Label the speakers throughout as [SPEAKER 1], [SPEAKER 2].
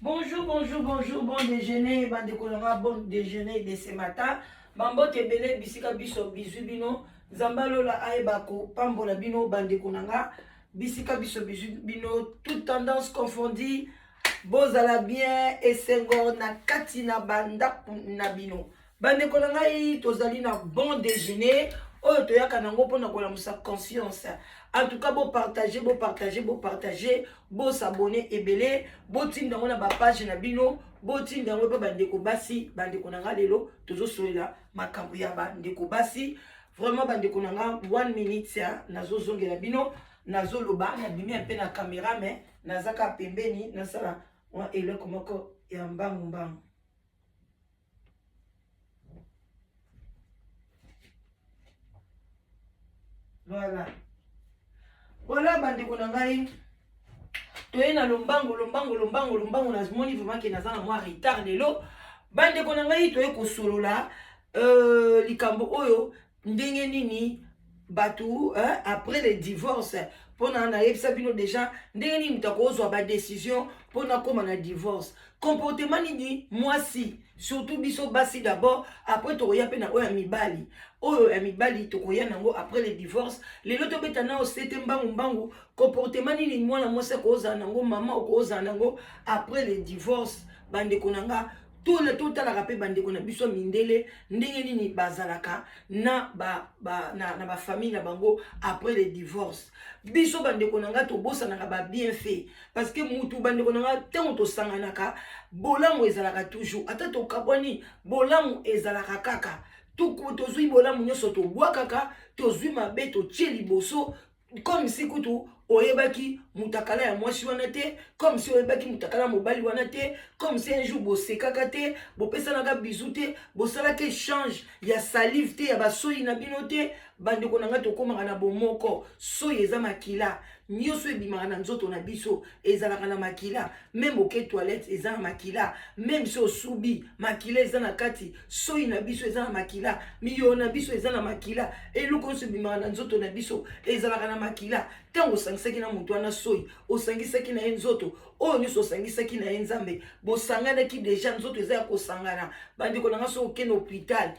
[SPEAKER 1] Bonjour, bonjour, bonjour, bon déjeuner, bandeko na nga, bon déjeuner de ce matin. Bambote ebele bisika biso bizwi bino. Nzambe alola ayeba kopambola bino bandeko na nga. Bisika biso bizwi bino, toute tendance confondue. Bozala bien esengo na kati na bandako na bino. Bandeko na ngai, tozali na bon déjeuner oyo toyaka nango mpona kolamusa conscience. En tout cas, bopartage, bopartage, bopartage, bosabone ebele, botinda yango na bapage na bino, botinda yango mpe bandeko basi. Bandeko na ngai, lelo tozosolela makambo ya bandeko basi. Vraiment bandeko na ngai, one minute nazozongela bino, nazoloba, nabimi mpe na kamera, me nazaka pembeni, nasala mwa eloko moko ya mbangu mbangu. Voilà. Voilà bandeko na ngai, toye na lombango lombango lombango lombango. Namoni vraiment ke naza na mwa retard lelo. Bandeko na ngai, toye kosolola likambo oyo ndenge nini bato après le divorce. Mpona nayebisa bino déjà ndenge nini moto akozwa badécision mpona kóma na divorce, comportement nini mwasi, surtout biso basi d'abord, après tokoya mpe na oyo ya mibali. Oyo ya mibali tokoya nango après le divorce. Lelo tobeta nao sete mbangu mbangu, comportement nini mwana mwasi akozala nango, mama okozala nango après le divorce. Bandeko na nga, totalaka mpe bandeko na biso mindele ndenge nini bazalaka na bafamille na bango après le divorce. Biso bandeko na nga, tobosanaka babienfait, parce que mutu, bandeko na nga, ntango tosanganaka, bolamu ezalaka toujours. Ata tokabwani, bolamu ezalaka kaka. Tozwi bolamu nyonso, tobwakaka, tozwi mabe, totie liboso, comme si kutu oyebaki mutakala ya mwasi wana te, comme si oyebaki mutakala ya mobali wana te, comme si un jour bosekaka te, bopesanaka bisou te, bosalaka échange ya salive te, ya basoyi na bino te. Bandeko na ngai, tokomaka na bomoko. Soyi eza makila. Nyonso ebimaka na nzoto na biso ezalaka na makila. Même oke toilette, eza na makila. Même si osubi, makila eza na kati. Soyi na biso eza na makila, miyo na biso eza na makila. Eloko nyonso ebimaka na nzoto na biso ezalaka na makila. Ntango osangisaki na moto wana soyi, osangisaki na ye nzoto, oyo nyonso osangisaki na ye, Nzambe, bosanganaki déjà, nzoto eza ya kosangana. Bandeko na nga, soki okende hôpital,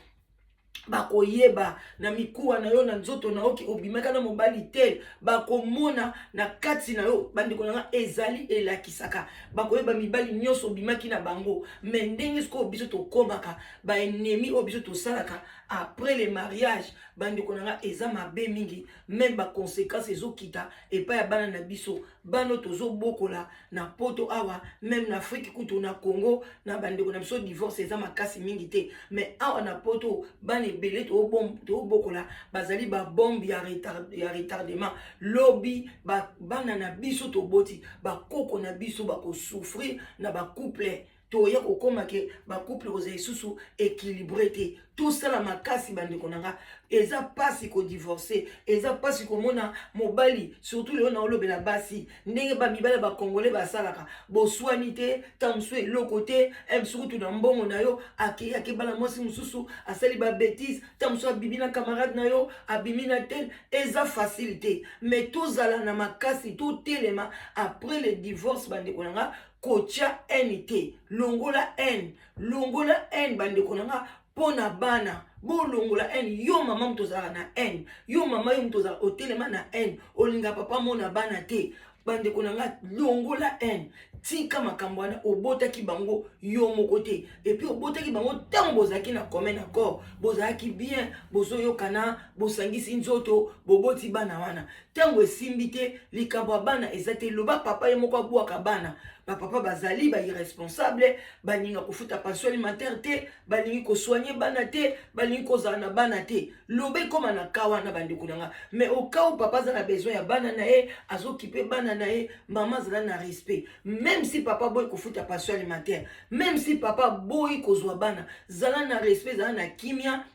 [SPEAKER 1] bakoyeba na mikuwa na yo, na nzoto na yo, ke obimaka na mobali te. Bakomona na kati na yo, bandeko na nga, ezali elakisaka, bakoyeba mibali nyonso obimaki na bango. Mais ndenge sikoyo biso tokomaka baennemi, oyo biso tosalaka après le mariage, bandeko na nga, eza mabe mingi. Même baconséquence ezokita epai ya bana na biso, bana tozobokola na Poto awa, même na Afrique kutu, na Congo na bandeko na biso, divorce eza makasi mingi te. Mais awa na Poto, bana ebele tobokola bazali babombe ya retardement. Lobi bana na biso toboti, bakoko na biso bakosouffrir na bacouple. Toya kokóma ke bacouple kozala lisusu équilibré te. Tosala makasi, bandeko na nga. Eza mpasi kodivorce, eza mpasi komona mobali, surtout lelo na olobela basi, ndenge bamibali ya bacongolais basalaka. Boswani te, ntango mosusu eloko te, mosusu kutu na mbongo na yo, akei, akebala mwasi mosusu, asali babêtises, ntango mosusu abimi na camarade na yo, abimi na tel. Eza facile te, mais tozala na makasi, totelema après le divorce. Bandeko na nga, kotia haine te, longola haine, longola haine, bandeko na nga, mpo na bana. Bolongola haine. Yo mama, moto ozalaka na haine, yo mama, yo moto ozala otelema na haine, olinga papa mona bana te, bandeko na nga, longola haine, tika makambo wana. Obotaki bango yo moko te. Et puis obotaki bango ntango bozalaki na commun accord, bozalaki bien, bozoyokana, bosangisi nzoto, boboti bana wana. Ntango esimbi te, likambo ya bana eza te. Loba papa ye moko abwaka bana. Bapapa bazali bairresponsable, balinga kofuta pension alimentaire te, balingi kosoigner bana te, balingi kozala na bana te. Loba ekóma na ka wana, bandeko na nga. Mais au cas où papa aza na besoin ya bana na ye, azokipe bana na ye, mama azala na respect. Même si papa boyi kofuta pension alimentaire, même si papa boyi kozwa bana, zala na respect, zala na kimia.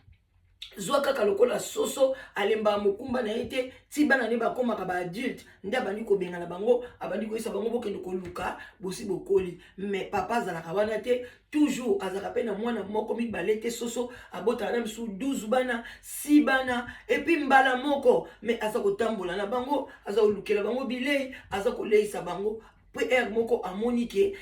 [SPEAKER 1] Zwa kaka lokola soso alembaka mokumba na ye te, ti bana nde bakomaka baadulte, nde abandi kobengana bango, abandi koyesa bango: "Bokende koluka, bosi bokoli." Mais papa azalaka wana te toujours, azalaka mpe na mwana moko, mibale te. Soso abotaka na misu 12 bana, 6 bana, et puis mbala moko, mais aza kotambola na bango, aza kolukela bango bilei, aza koleisa bango. mpo heure moko amoni ke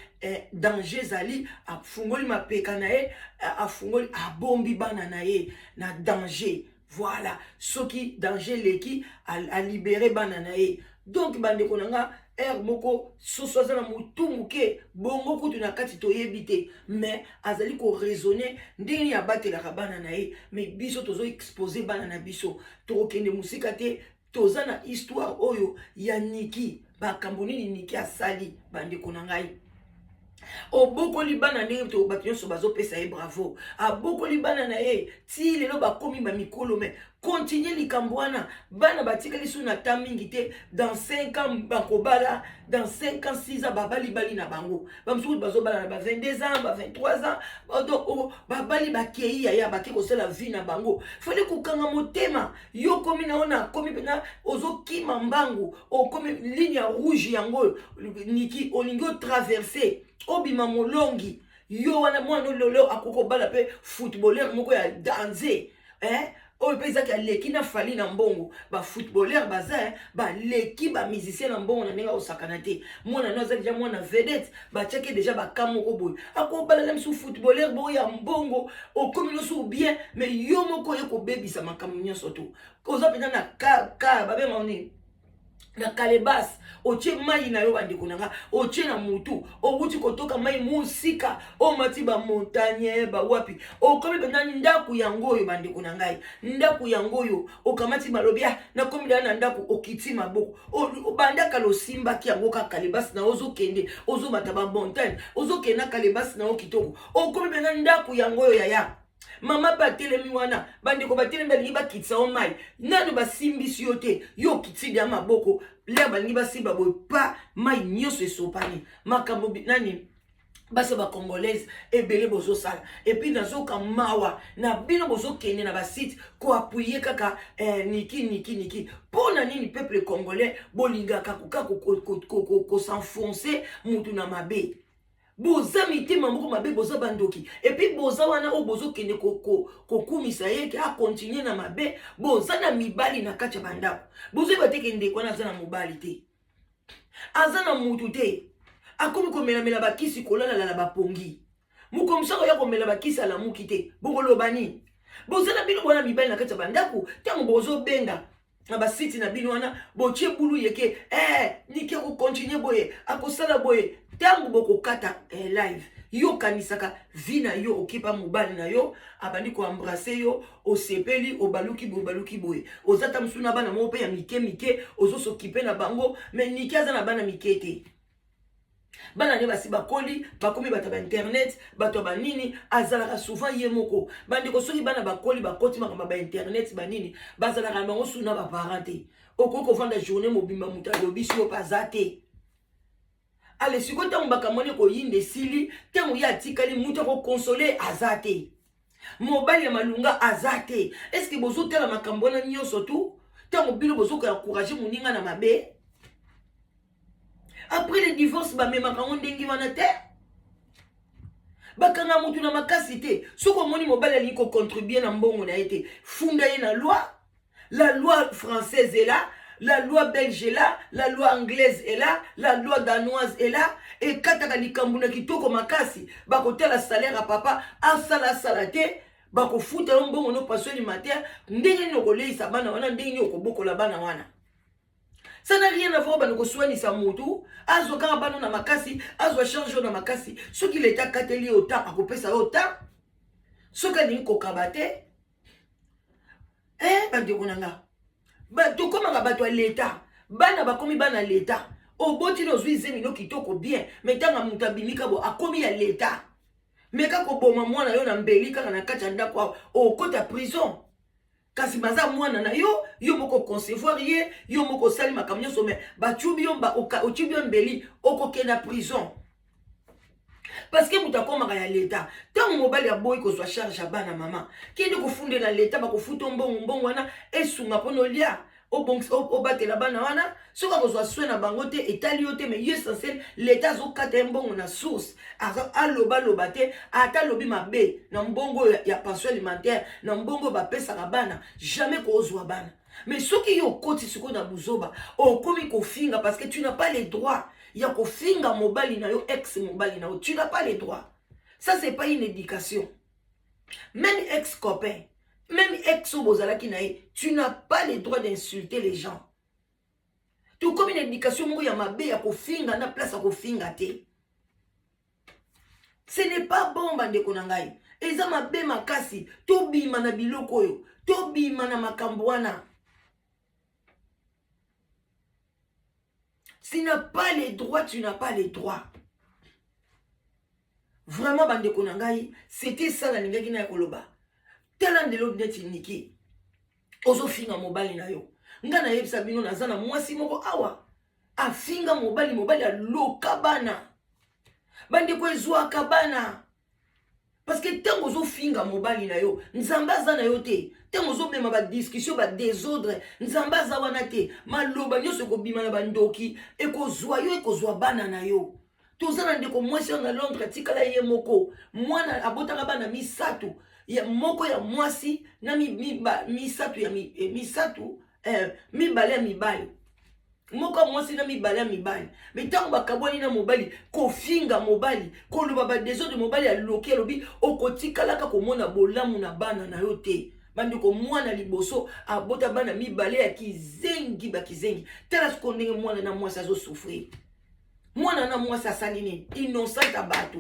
[SPEAKER 1] danger ezali, afungoli mapeka na ye, afungoli, abombi bana na ye na danger. Voilà, soki danger eleki, alibérer bana na ye. Donc bandeko na nga, heure moko soso aza na motu moke bongo kutu na kati toyebi te, mais azali koraisonner ndenge nini abatelaka bana na ye. Mais biso tozoexposer bana na biso, tokokende mosika te. Toza na histoire oyo ya Niki. Makambo nini Niki asali? Bandeko na ngai, obokoli bana ndenge bato nyonso bazopesa ye bravo, abokoli bana na ye ti lelo bakomi bamikolo, mais continue likambo wana. Bana batikali so na ta mingi te, dans 5 ans bakobala, dans 5 ans, 6 ans babalibali na bango. Bamosusu bazobala na ba 22 ans, ba 23 ans. Donc babali, bakei yaya, bake kosala vie na bango. Fallait kokanga motema. Yo komi na yo na komi mpena ozokima mbangu, okomi ligne ya rouge yango. Niki, olingi otraverser, obima molongi. Yo wana mwana lelo akoki kobala mpe footballeur moko ya danger, eh? Oyo mpe ezaki aleki na Fally na mbongo. Bafootballeur baza baleki bamusicien na mbongo na ndenge akosakana te. Mwana no aza déjà mwana vedette, batiaki déjà baka moko boye, akobala na misu footballeur boyo ya mbongo. Okomi nyonso bien, mais yo moko oye kobebisa makambo nyonso. To oza mpenza na ka babenga nini, na calebasse otie mai na yo. Bandeko na nga, otie na mutu, owuti kotoka mai mosika, omati bamontagne bawapi, okomi mpenza ndako yango oyo. Bandeko na ngai, ndako yango oyo okamati, balobi: "Ah, nakomi dala na ndako." Okiti maboko, obandaka losimbaki yango kaka calebasse na yo, ozokende, ozomata bamontagne, ozokende na calebasse na yo kitoko, okomi mpenza ndako yango oyo. Yaya, mama mpe atelemi wana, bandeko batelemi, balingi bakitisa yo mai, nano basimbisi yo te, yo okiti bya maboko lere balingi basimba boye, pa mai nyonso esopani. Makambo nani basi bacongolaise ebele bozosala? Et puis nazoka mawa na bino, bozokende na basite koappuyer kaka Niki, Niki, Niki. Mpo na nini peuple congolais bolingaka kaka kosenfoncer mutu na mabe? Boza mitema moko mabe, boza bandoki. Et puis boza wana oyo bozokende kokumisa ye ke acontinuer na mabe. Boza na mibali na kati ya bandako, bozoyeba te ke ndeko wana aza na mobali te, aza na mutu te, akomi komelamela bakisi, kolalala bapongi. Mokomisa koya komela bakisi, alamuki te, bokoloba nini? Boza na bino bona mibali na kati ya bandako. Ntango bozobenga na basite na bino wana, botie bulu yeke Niki akocontinuer boye, akosala boye. Ntango bokokata live, yo okanisaka vie na yo, okipa mobali na yo, abandi koembrasser yo, osepeli, obaluki boye, obaluki boye, oza ta mosusu na bana moko mpe ya mike mike, ozosokipe na bango. Mais Niki aza na bana mike te, bana nde basi bakoli, bakomi bato ya bainternet, bato ya banini. Azalaka souvent ye moko. Bandeko, soki bana bakoli, bakoti makambo ya bainternet, banini, bazalaka na bango suna baparent te. Okoki kovanda journée mobimba, moto alobisi yo mpe aza te. Ale sikoyo, ntango makambo wana ekoyinda, esili, ntango ye atikali, moto akoconsoler aza te, mobali ya malunga aza te. Est-ce bozotala makambo wana nyonso tu ntango bino bozokoya encourager moninga na mabe? Après le divorce, bamemaka yango ndenge wana te, bakanga motu na makasi te. Soki omoni mobali alingi kocontribuer na mbongo na ye te, funda ye na loi. La loi française est là, la loi belge est là, la loi anglaise est là, la loi danoise est là. Ekataka likambo na kitoko makasi. Bakotala salaire ya papa, asala asala te, bakofuta yo mbongo no pension alimentaire. Ndenge nini okoleisa bana wana? Ndenge nini okobokola bana wana? Ça n'a rien à voir. Bana koswanisa motu, azwa kaka bana na makasi, azwa charge na makasi. Soki leta akateli yo ta, akopesa yo ta. Soki alingi kokaba te, bandeko na nga, tokomaka bato ya leta, bana bakomi bana leta. Obotini, ozwi zemi no kitoko bien, mais ntango moto abimi kabo, akomi ya leta. Meka koboma mwana yo na mbeli kaka na kati ya ndako awa, okota prison. Kasi baza mwana na yo, yo moko concevoir ye, yo moko osali makambo nyonso, mais bacubi yo, ocubi yo mbeli, okokenda prison, parce que moto akomaka ya leta. Ntango mobali aboyi kozwa charge ya bana, mama, kende kofundela leta, bakofuta mbongo. Mbongo wana esunga mpona olia, obatela bana wana. Soki akozwa soin na bango te, etali yo te. Mais yo, essentiel, leta azokata ye mbongo na source. Alobaloba te, ata alobi mabe na mbongo oyo ya pension alimentaire, na mbongo oyo bapesaka bana, jamais kozwa bana. Mais soki yo okoti sikoyo na buzoba, okomi kofinga parce que tu n'as pas les droits. ya kofinga mobali na yo, ex mobali na yo. Tu n'as pas le droit. Ça, c'est pas une éducation. Même ex copain, même ex oyo bozalaki na ye, tu n'as pas le droit d'insulter les gens. Tokomi na éducation moko ya mabe ya kofinga na place ya kofinga te. Ce n'est pas bon, bandeko na ngai, eza mabe makasi. Tobima na biloko oyo, tobima na makambo wana. Tu n'as pas les droits, tu n'as pas les droits. Vraiment, bandeko na ngai, c'était ça nalingaki na ya koloba. Tala ndelo neti Niki ozofinga mobali na yo. Ngai nayebisa bino, naza na mwasi moko awa afinga mobali, mobali aloka bana. Bandeko, ezwaka bana, parce que ntango ozofinga mobali na yo, Nzambe aza na yo te. Ntango ozomema badiscussion, badésordre, Nzambe aza wana te. Maloba nyonso ekobima na bandoki, ekozwa yo, ekozwa bana na yo. Toza na ndeko mwasi oyo na Londres, atikala ye moko. Mwana abotaka bana misato, ya moko ya mwasi na misato ya misato, mibale ya mibali, moko ya mwasi na mibale ya mibali. Me ntango bakabwani na mobali, kofinga mobali, koloba badésordre, mobali aloki, alobi okotikalaka komona bolamu na bana na yo te. Bandeko, mwana liboso abota bana mibale ya kizengi, bakizengi. Tala sikoyo ndenge mwana na mwasi azosouffrir. Mwana na mwasi asali nini? Innocente ya bato.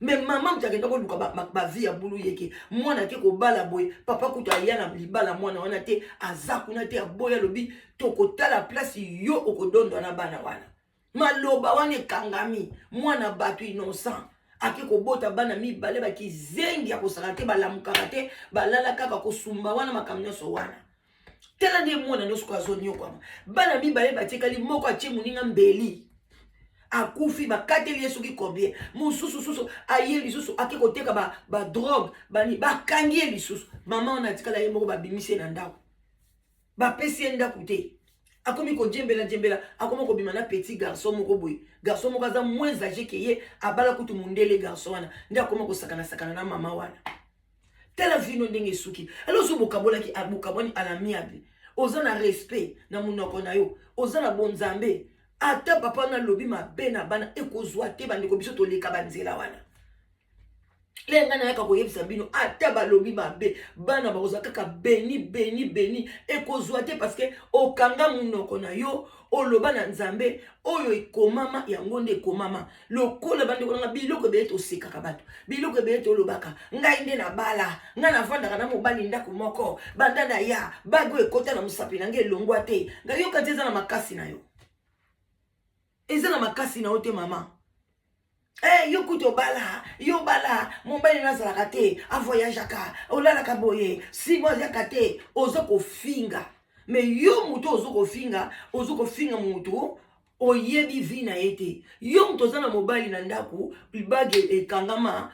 [SPEAKER 1] Me mama moto akenda koluka bavie ya bulu yeke mwana ake kobala boye. Papa kutu aya na libala mwana wana te, aza kuna te, aboya, alobi tokotala place yo okodondwa na bana wana. Maloba wana ekangami mwana bato innocent ake kobota bana mibale bakizengi ya kosaka te, balamukaka te, balala kaka kosumba wana, makambo nyonso wana. Tala nde mwana nyonso ko azonyokwama. Bana mibale batikali, moko atie moninga mbeli, akufi, bakateli ye soki combien. Mosusu susu aye lisusu, ake koteka badrogue, bani, bakangi ye lisusu. Mama wana atikala ye moko, babimisi ye na ndako, bapesi ye ndako te, akomi kojembela jembela, akomi kobima na petit garçon moko boye. Garçon moko aza moins âgé ke ye, abala kutu mondele. Garçon wana nde akoma kosakana-sakana na mama wana. Tala vino ndenge esuki. Alors so bokabolaki, bokabwani à l'amiable, oza na respect na monoko na yo, oza na bonzambe. Ata papa wana alobi mabe na bana, ekozwa te. Bandeko, biso toleka banzela wana. Le ngai nayaka koyebisa bino, ata balobi mabe, bana bakozwa kaka beni beni beni, ekozwa te, parce que okanga monoko na yo, oloba na Nzambe. Oyo ekomama, yango nde ekomama. Lokola bandeko nanga, biloko ebele tosekaka bato, biloko ebele tolobaka. Ngai nde nabala, ngai navandaka na mobali ndako moko, banda na ya bague oyo ekota na mosapi na ngai, elongwa te. Ngai yoka ti eza na makasi na yo, eza na makasi na yo te, mama. Yo kutu obala, yo bala mobali nazalaka te, avoyageaka, olalaka boye, simo azalaka te. Oza kofinga, me yo motu oza kofinga, oza kofinga motu oyebi vie na ye te. Yo moto oza na mobali na ndako, bague ekangama,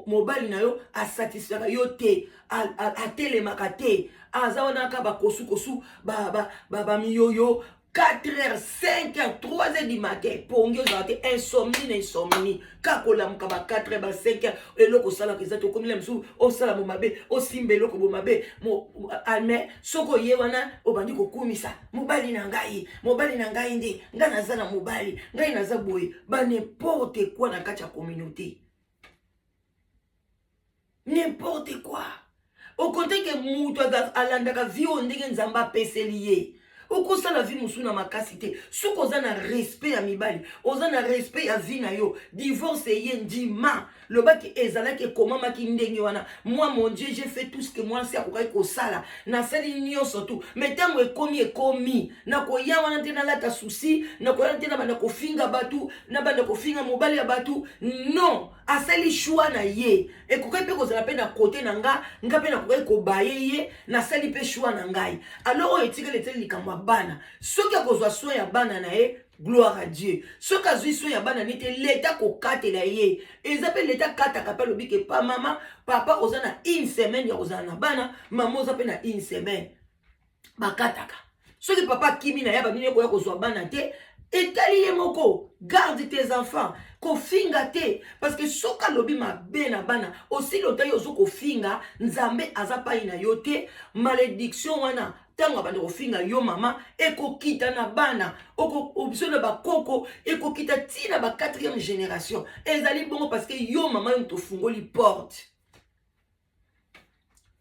[SPEAKER 1] mobali na yo asatisfaka yo te, atelemaka te, aza wana kaka bakosukosu, bamiyoyo, 4 heures, 5 heures, 3 heures du matin, pongi ozala te, insomnie na insomnie, kaka kolamuka ba 4 heures, ba 5 heures. Eloko osalaka eza te. Okomila mosusu, osala bo mabe, osimba eloko bo mabe. Mais soki oye wana, obandi kokumisa mobali na ngai, mobali na ngai nde ngai naza na mobali, ngai naza boye, ba n'importe quoi na kati ya communauté, n'importe quoi. Okonte ke moto alandaka vie oyo ndenge Nzambe apeseli ye. Okosala vie mosusu na makasi te soki oza na respect ya mibali, oza na respect ya vie na yo. Divorce eye, ndima, lobaki ezalaki ekomamaki ndenge wana. Moi, mon Dieu, j'ai fait tout ce que mwasi akokaki kosala, nasali nyonso tu. Mais ntango ekomi, ekomi. Nakoya wana te nalata susi, nakoya te nabanda kofinga bato, nabanda kofinga mobali ya bato. Non, asali choix na ye. Ekokaki mpe kozala mpe na kote na nga, nga mpe nakokaki kobaye ye. Nasali mpe choix na ngai. Alors oyo etikali, etali likambo ya bana. Soki akozwa soin ya bana na ye, gloire à Dieu. Soki azwi soin ya bana nete, leta kokatela ye. Eza mpe leta kataka mpe alobi ke pa mama, papa oza na une semaine ya kozala na bana, mama oza mpe na une semaine. Bakataka. Soki papa akimi na ye, babini koya kozwa bana te, etali ye moko. Garde tes enfants, kofinga te, parce que soki alobi mabe na bana, osili otali ozo kofinga, Nzambe aza pai na yo te. Malédiction wana. Ntango abanda kofinga yo mama, ekokita na bana, biso na bakoko, ekokita ntina ba 4e génération. Ezali bongo parce que yo mama, yo moto ofungoli porte.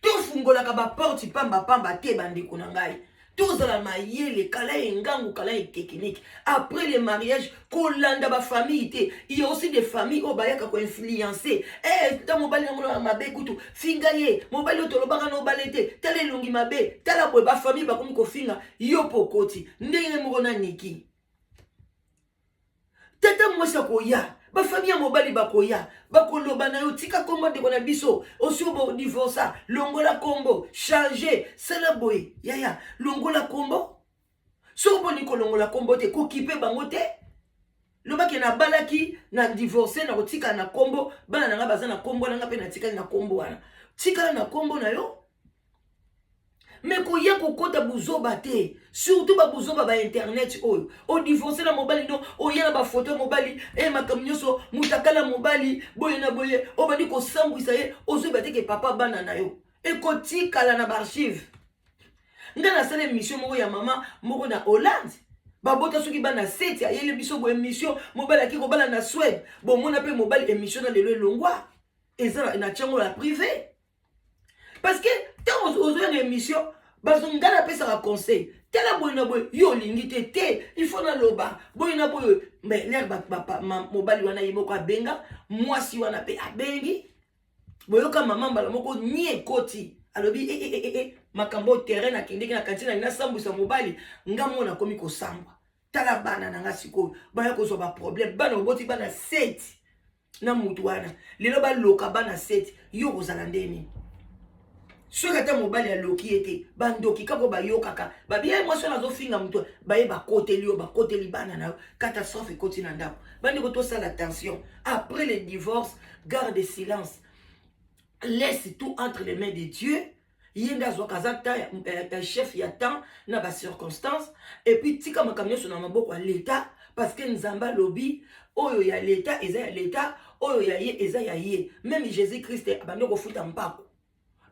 [SPEAKER 1] Tofungolaka baporte pambapamba te. Bandeko na ngai, tozala mayele. Kala engangu, kala ye technique. Après le mariage, kolanda bafamille te. Il y a aussi des familles oyo bayaka koinfluencer. Ta mobali yango na mabe kutu, finga ye. Mobali oyo tolobaka na obale te, tala elongi mabe, tala boye. Bafamille bakomi kofinga yo mpo okoti ndenge moko na Niki. Tata mwasi akoya, bafamille ya mobali bakoya, bakoloba na yo: "Tika kombo ndeko na biso, osi obodivorsa, longola kombo, change, sala boye." Yaya, longola kombo. Soki mponi kolongola kombo te, kokipe bango te. Lobaki: "Nabalaki, na divorce, na kotikala na kombo. Bana na nga baza na kombo na nga mpe natikali na kombo wana." Tikala na kombo na yo, me koya kokɔta buzoba te, surtout babuzoba bainternet oyo. Odivorce na mobali no, oya na bafoto ya mobali, e makambo nyonso, mutakala mobali boye na boye, obandi kosambwisa ye. Ozoyeba te ke papa bana na yo ekotikala na baarchive. Nga nasala émission moko ya mama moko na Hollande, babota soki bana 7. Ayeli biso boye émission, mobali aki kobala na Suède. Bomona mpe mobali, émission na lelo elongwa, eza na tiango na privé, parce que ntango ozoya na émission, bazo ngai napesaka conseil: "Tala boye na boye." Yo olingi te. Te, il faut naloba boye na boye. Mais lere mobali wana ye moko abenga mwasi wana mpe abengi, boyoka mama mbala moko ni ekoti, alobi: e, e, e, e, makambo terrain, nakendeki na kantine, nasambwisa mobali, nga mona nakomi kosambwa. Tala bana na nga sikoyo baya kozwa baproblème." Bana oboti, bana 7 na mutu wana, lelo baloka bana 7, yo kozala ndeni? Soki ata mobali aloki ye te, bandoki kaka bayokaka babi ye mwasi wana azofinga moto, baye bakoteli yo, bakoteli bana na yo, catastrophe ekoti na ndako. Bandeko, tosala attention. Après le divorce, garde silence, laisse tout entre les mains de Dieu. Ye nde azwaka, aza ta chef ya temps na bacirconstance. Et puis tika makambo nyonso na maboko ya l'État, parce que Nzambe alobi oyo ya l'État eza ya l'État, oyo ya ye eza ya ye. Même Jésus Christ abandi kofuta mpako.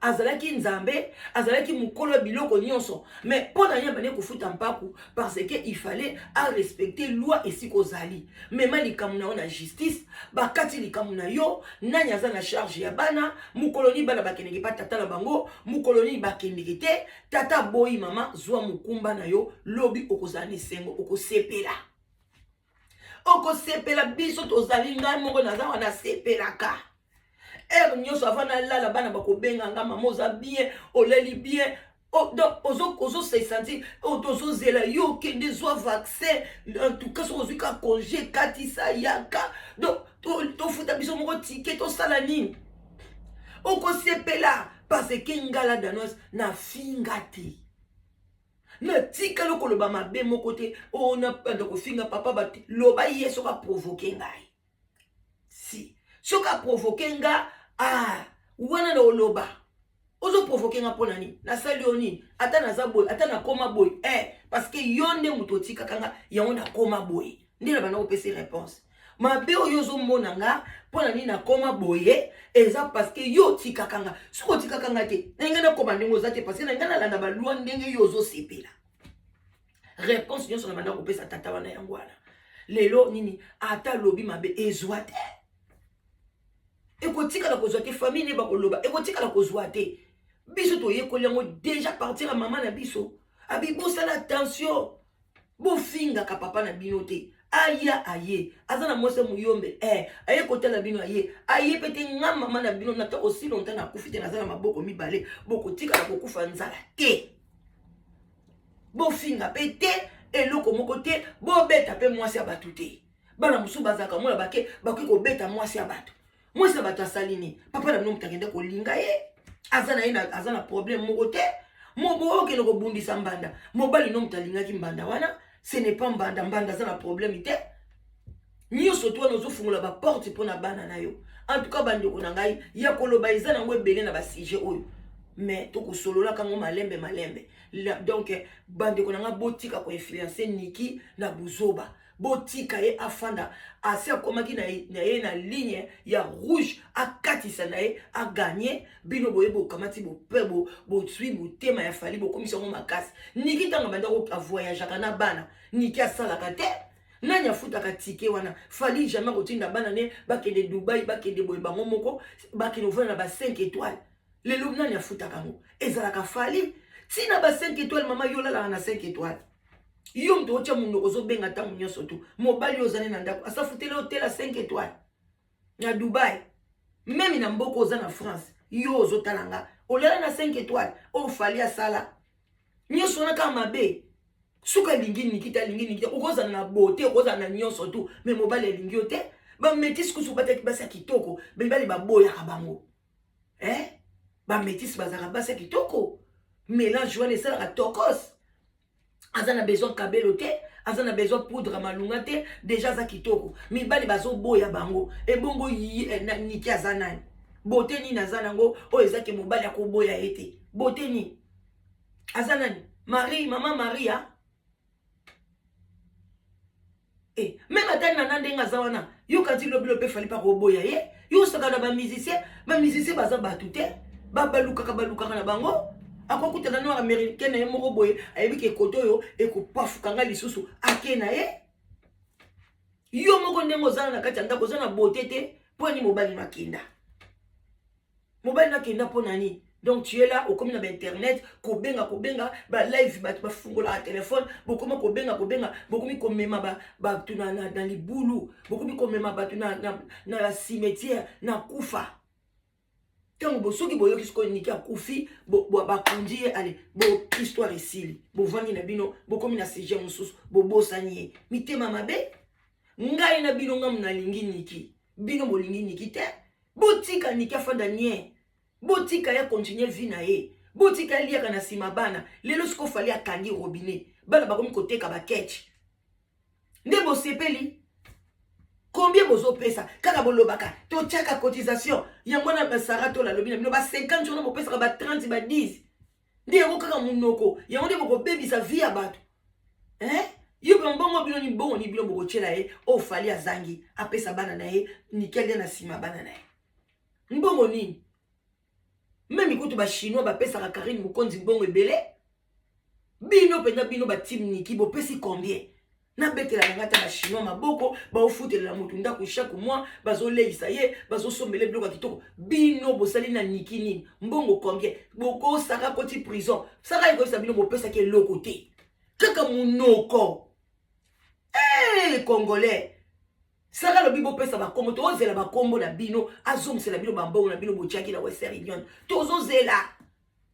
[SPEAKER 1] Azalaki Nzambe, azalaki mokolo ya biloko nyonso, mais mpo na ye abandi kofuta mpaku, parce que il fallait arespecter loi. Esika ozali, mema likambo na yo na justice, bakati likambo na yo. Nani aza na charge ya bana? Mokolo nini bana bakendeki pa tata na bango? Mokolo nini bakendeki te? Tata boyi, mama zwa mokumba na yo. Lobi okozala na esengo, okosepela, okosepela. Biso tozali, ngai moko naza wana, sepelaka heure nyonso avant nalala. Bana bakobenga nga: "Mama, oza bien? Oleli bien?" Oh, donc ozose sentir tozozela yo. Okende, zwa vaccin. En tout cas, soki ozwi ka congé, katisa, yaka. Donc tofuta biso moko ticket, tosala nini? Okosepela, parce que ngala danoise nafinga te, natikali koloba mabe moko te. Oyo napanda kofinga papa bate, loba ye soki aprovoquer ngai. Si soki aprovoquer nga, ah, wana na oloba: "Ozoprovoquer nga mpo na nini? Nasali yo nini? Ata naza boye, ata nakóma boye, parce que yo nde moto otikaka nga, yango nakóma boye." Nde na banda kopesa réponse: "Mabe oyo ozomona nga, mpo na nini nakóma boye? Eza parce que yo otikaka nga. Soki otikaka nga te, na ngai nakóma ndenge oza te, parce que na ngai nalanda balwa ndenge yo ozosepela." Réponse nyonso na banda kopesa tata wana yango wana. Lelo nini, ata alobi mabe, ezwa te, ekotikala kozwa te. Famille nde bakoloba, ekotikala kozwa te. Biso toyekoli yango déjà partir ya mama na biso. Abi: "Bosala attention, bofingaka papa na bino te. Aya, aye, aza na mwasi ya moyombe, aye kotala bino, aye, aye pe te. Nga mama na bino, nata aussi longtemps nakufi te, naza na maboko mibale, bokotikala kokufa nzala te. Bofinga mpe te, eloko moko te. Bobeta mpe mwasi ya bato te." Bana mosusu bazalaka mona bake, bakoki kobeta mwasi ya bato. Mwasi ya bato asali nini? Papa na bino moto akende kolinga ye, aza na ye, aza na problème moko te. Okende kobundisa mbanda. Mobali no moto alingaki mbanda wana, ce n'est pas mbanda. Mbanda aza na problème te. Nyonso to wana ozofungola baporte mpo na bana na yo. En tout cas, bandeko na ngai, ya koloba eza nango ebele na basujet oyo, mais tokosololaka yango malembe malembe. Donc bandeko na ngai, botika koinfluencer Niki na buzoba. Botika ye afanda, asi akomaki na ye na ligne ya rouge, akatisa na ye aganye. Bino boye bokamati bope bozwi motema ya Fally, bokomisi yango makasi. Niki ntango abanda avoyageaka na bana, Niki asalaka te. Nani afutaka ticket wana? Fally jamais kotinda bana ne bakende Dubai, bakende boye bango moko, bakende kovanda na ba 5 étoiles. Lelo nani afutaka yango? Ezalaka Fally. Ntina ba 5 étoiles, mama, yo olalaka na 5 étoiles. Yo moto otya monoko, ozobenga ntango nyonso tu. Mobali oyo ozali na ndako asafuteli hôtel ya 5 étoiles na Dubai, même na mboka oza na France, yo ozotala nga, olala na 5 étoiles oyo Fally asala nyonso wana kaka mabe. Soki alingi Niki te, alingi Niki te. Okozala na beauté, okozala na nyonso tu, mais mobali alingi yo te. Bamétis kusu bataki basi ya kitoko, mibali baboyaka bango, eh? Bamétis bazalaka basi ya kitoko, mélange wana esalaka tokos. Aza na besoin kabelo te, aza na besoin poudre malunga te, déjà aza kitoko, mibali bazoboya bango. Ebongo Niki aza nani? Beauté nini aza nango oyo ezaki mobali akoboya ye te? Beauté nini? Aza nani? Marie, mama Maria. E même ata nana ndenge aza wana, yoka ti lobi mpe Fally mpe akoboya ye. Yo osaka na bamusicien, bamusicien baza bato te, balukaka balukaka na bango. Akokutana noir américain na ye moko boye, ayebi ke kote oyo ekopafuka nga lisusu, ake na ye. Yo moko ndenge ozala na kati ya ndako, oza na beauté te, mpo ani mobali makenda, mobali nakenda mpo nani? Donc tu es là, okomi na bainternet kobenga kobenga balive, bato bafungolaka telefone, bokoma kobenga kobenga, bokomi komema bato na libulu, bokomi komema bato na cimetière, na kufa. Ntango soki boyoki sikoyo Niki akufi, bakundi ye, ale bo histoire esili, bovandi na bino, bokomi na sujet mosusu, bobosani ye. Mitema mabe. Ngai na bino, ngamu nalingi Niki, bino bolingi Niki te. Botika Niki afanda nie, botika ye continue vie na ye, botika eliaka na nsima bana. Lelo sikoyo Fally akangi robinet, bana bakomi koteka baketch nde bosepeli. Combien bozopesa? Kaka bolobaka totiaka cotisation yango wana. Basara to nalobi na bino, ba 50 wana bopesaka, ba 30, ba 10 nde yango kaka monoko yango nde bokobebisa vie ya bato, eh? Yo mpe mbongo bino ni mbongo ni bino bokotiela ye oyo Fally azangi apesa bana na ye. Niki alia na nsima bana na ye mbongo nini? Même kutu bachinois bapesaka Karine Mokonzi mbongo ebele. Bino mpenza, bino bateam Niki, bopesi combien? Nabetela na ngai ata bachinois maboko, baofutelela motu ndako chaque mois, bazoleisa ye, bazosombela biloko ya kitoko. Bino bosali na Niki nini? Mbongo combien bokosaka koti prison? Saka ekoyebisa bino bopesaki eloko te, kaka monoko. Hey, congolais, saka alobi bopesa bakombo, tozela bakombo na bino, azongisela bino bambongo na bino botiaki na Western Union. Tozozela,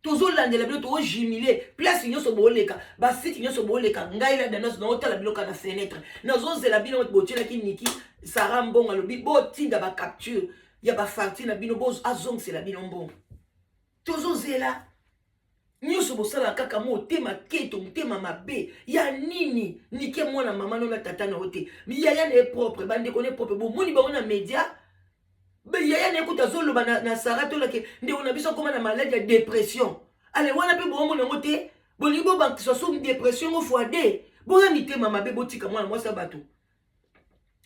[SPEAKER 1] tozolandela bino, tozojimile place nyonso booleka, basite nyonso booleka. Ngai lada nyonso naotala bino kaka na fenêtre, nazozela bino botielaki Niki Sara mbongo. Alobi botinda bacapture ya bafacture na bino, azongisela bino mbongo. Tozozela nyonso bosalaka kaka motema keto, motema mabe ya nini? Nike mwana mama no na tata na yo te, yaya na ye propre, bandeko na ye propre, bomoni bango na média. Yaya na ye kuta azoloba na Sara tolake ndeko na biso akóma na maladie ya dépression. Ale wana mpe boomona yango te, bolingi bobakisa so dépression ngo fois de boya mitema mabe. Botika mwana mwasi ya bato,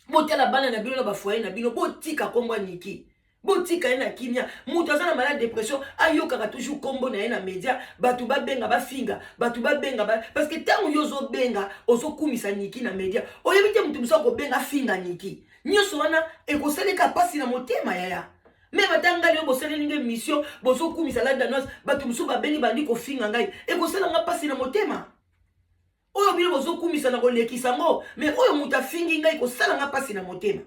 [SPEAKER 1] botala bana na bino na bafoyer na bino, botika kombo ya Niki, botika ye na kimia. Moto aza na malade dépression ayokaka toujours kombo na ye na média, bato babenga, bafinga, bato babenga ba... parce que ntango yo ozobenga, ozokumisa Niki na média, oyebi te moto mosusu akobenga afinga Niki. Nyonso wana ekosaleka mpasi na motema yaya. Même ata ngai oyo bosaleli nge mission, bozokumisa la Danoise, bato mosusu babengi, bandi kofinga ngai, ekosalanga mpasi na motema. Oyo bino bozokumisa na kolekisa yango, mais oyo moto afingi ngai, kosalanga mpasi na motema.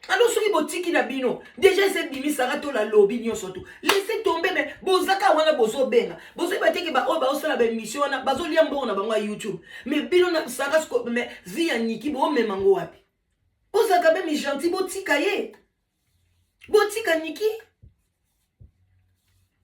[SPEAKER 1] Alors soki botiki na bino déjà, ese ebimisaka to lalobi nyonso tu, laisse tomber. Mais bozaka wana, bozobenga, bozoyeba teke baoyo baosala baémission wana bazolia mbongo na bango ya YouTube. Mais bino na Sara, mais vie ya Niki boomema ngo wapi? Bozalaka même gentil, botika ye, botika Niki,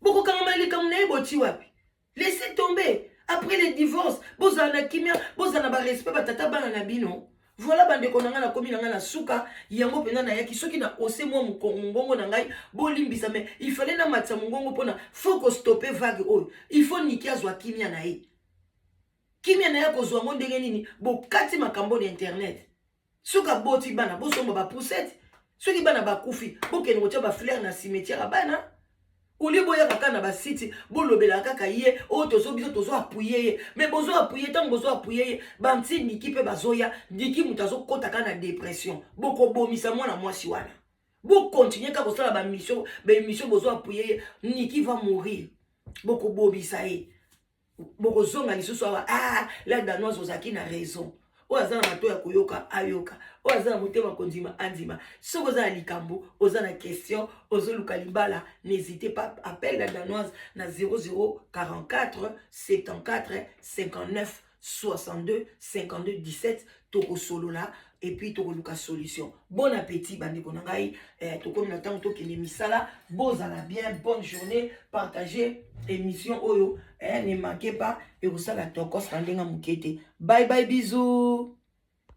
[SPEAKER 1] bokokangama likambo na ye boti wapi? Laissez tomber. Après le divorce, bozala na kimia, bozala na barespect, batata bana na bino. Voilà, bandeko na ngai, nakomi na ngai na suka. Yango mpenza nayaki. Soki na ose mwa mongongo na ngai, bolimbisa, mais il fallait namatisa mongongo mpona faut kostopper vague oyo. Il faut Niki azwa kimia na ye. Kimia na ye akozwa yango ndenge nini? Bokati makambo na internet. Soki aboti bana, bosomba bapoussette. Soki bana bakufi, bokende kotia bafleur na cimetière ya bana. Olie boyaka kaka na basite, bolobelaka kaka ye oyo tozo biso tozo appuye ye. Mais bozo appuye, ntango bozo appuye ye, banti Niki mpe bazoya. Niki moto azokɔta kaka na dépression. Bokobomisa mwana mwasi wana. Bokontinue kaka kosala bamission, baémission, bozo appuye ye, Niki va mourir. Bokobomisa ye. Bokozonga lisusu awa: "Ah, la Danoise, ozalaki na raison." Oyo aza na mato ya koyoka, ayoka. Oyo aza na motema kondima, andima. Soki oza na likambo, oza na question, ozoluka libala, n'hésitez pas, appelle la Danoise na 0044 74 59 62 52 17. Tokosolola et puis tokoluka solution. Bon appétit, bandeko na ngai. Tokomi na ntango tokende misala. Bozala bien, bonne journée. Partagez émission oyo, ne manquez pas. Ekosala tokos na ndenge moke te. Bye bye, bisous.